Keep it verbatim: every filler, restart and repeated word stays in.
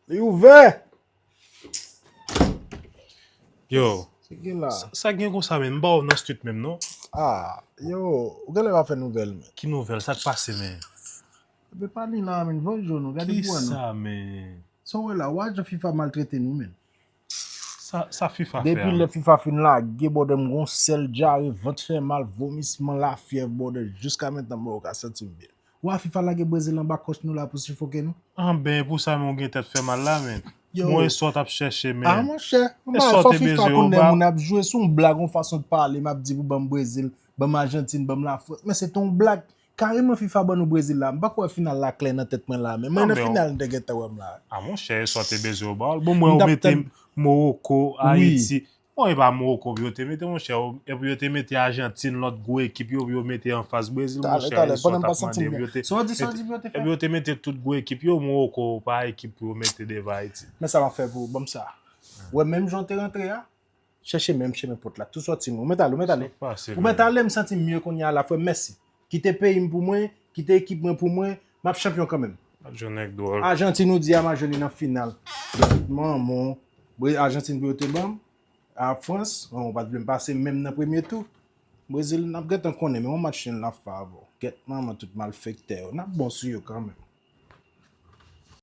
Li ouvè! Yo, Se ki la? Sa gen konsa menm, m pa wè w nan street menm non. Ah, yo, ou genlè pa fè nouvèl, men. Ki nouvèl, sa k pase men? Epi pa li la, men, van jòn nou, gade pou wè nou. Kisa men? Sa w wè la, w a jan FIFA maltrete nou, men. Sa, sa FIFA fè Depi a, lè men? FIFA fin lage, brother, m gon sèl dyare, vant fè mal, vomisman, lafyèv, brother, jiska mentnan, mwen ka santi m byen. Wa FIFA lage Brezil anba kòch nou la pou sifoke nou. An ben, pou sa men w gen tèt fè mal la men. Yo. Mwen e sa w t ap chèche men. Ah, monchè, E sa w fò te FIFA bezwen yo konnen ba. Moun ap jwe sou yon blag, yon fason de pale, m ap di pou ban m Brezil, ban m Ajantin, ban m Lafrans. Men se te yon blag. Kareman FIFA ban nou Brezil la. M pa kwè final la klè nan tèt mwen la, men mwen Non, nan men final m te gentan wè m la. Ah, monchè, e sa w te bezwen yo ba w. Bon, mwen, M ou t ap mete tann- Morocco, Wi. Ayiti. Bon, e pa Morocco pou yo te mete, monchè. Epi yo te mete Ajantin, lòt gwo ekip yo, pou yo mete anfas Brezil, Talè, monchè. talè, E sa w pandan m t pa ap santi m mande, byen. yo te Sa w di, sa w di pou yo te fè? Epi yo te mete tout gwo ekip yo, Morocco pa ekip pou yo mete devan Ayiti. Men sa m ap fè pou ou, ban m sa. Wè, menm jan w te rantre a, chèche menm chemen pòt la. Tou sòti mwen. Ou mèt ale, ou mèt ale. Sa pase, Ou mèt ale, m santi m mye kounye a la, frè m, mèsi. Kite peyi m pou mwen, kite ekip mwen pou mwen, m ap chanpyon kanmenm. Ap jwenn nèg dwòl. Ajantin ou di a m a jwenn li nan final. Manman, Ajantin pou yo te ban m. A Frans, bon, ou pa t vle m pase menm nan premye tou. Brezil, n ap gentan konnen, men yon match nil n ap fè avè w. Gèt manman tout malfektè yo. N ap bon sou yo kanmenm.